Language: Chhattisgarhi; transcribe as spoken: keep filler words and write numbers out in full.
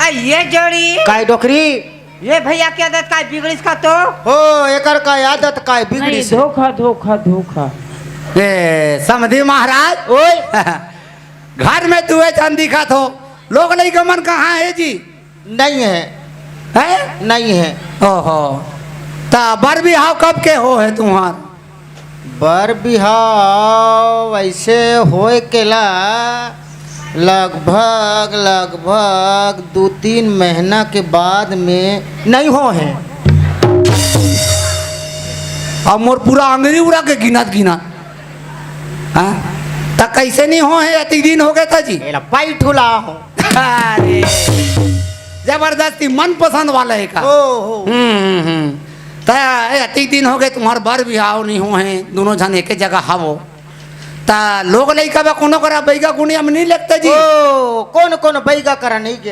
आ, ये जोड़ी। काय डोकरी? ये भैया के आदत काय बिगड़िस का तो? हो, एकर काय आदत काय बिगड़िस? नहीं, धोखा, धोखा, धोखा। ए, समधी महाराज, ओए। घर में दुए झन दिखत हो, लोग लइका मन कहाँ हे जी? नहीं हे। हैं? नहीं हे। ओहो, त बर बिहाव कब के हो हे तुम्हार? बर बिहाव वैसे होए के ला लगभग, लगभग दू तीन महीना के बाद में नहीं हो हे। अब मोर पूरा अंगरी उड़ा के गिनत गिनत, हाँ? त कैसे नहीं हो हे? अतिक दिन हो गए था जी। एला पाई ठुला हो। अरे, जबरदस्ती मनपसंद वाला हे का? ओ हो। हम्म, हम्म, हम्म। त ए, अतिक दिन हो गए तुम्हार बर बिहाव नहीं हो हे, दोनों झन एके जगह हवो। त लोग लइका बा कोनो करा बइगा गुनिया में नहीं लगता जी। ओ, कोन कोन बइगा करा नहीं गयो?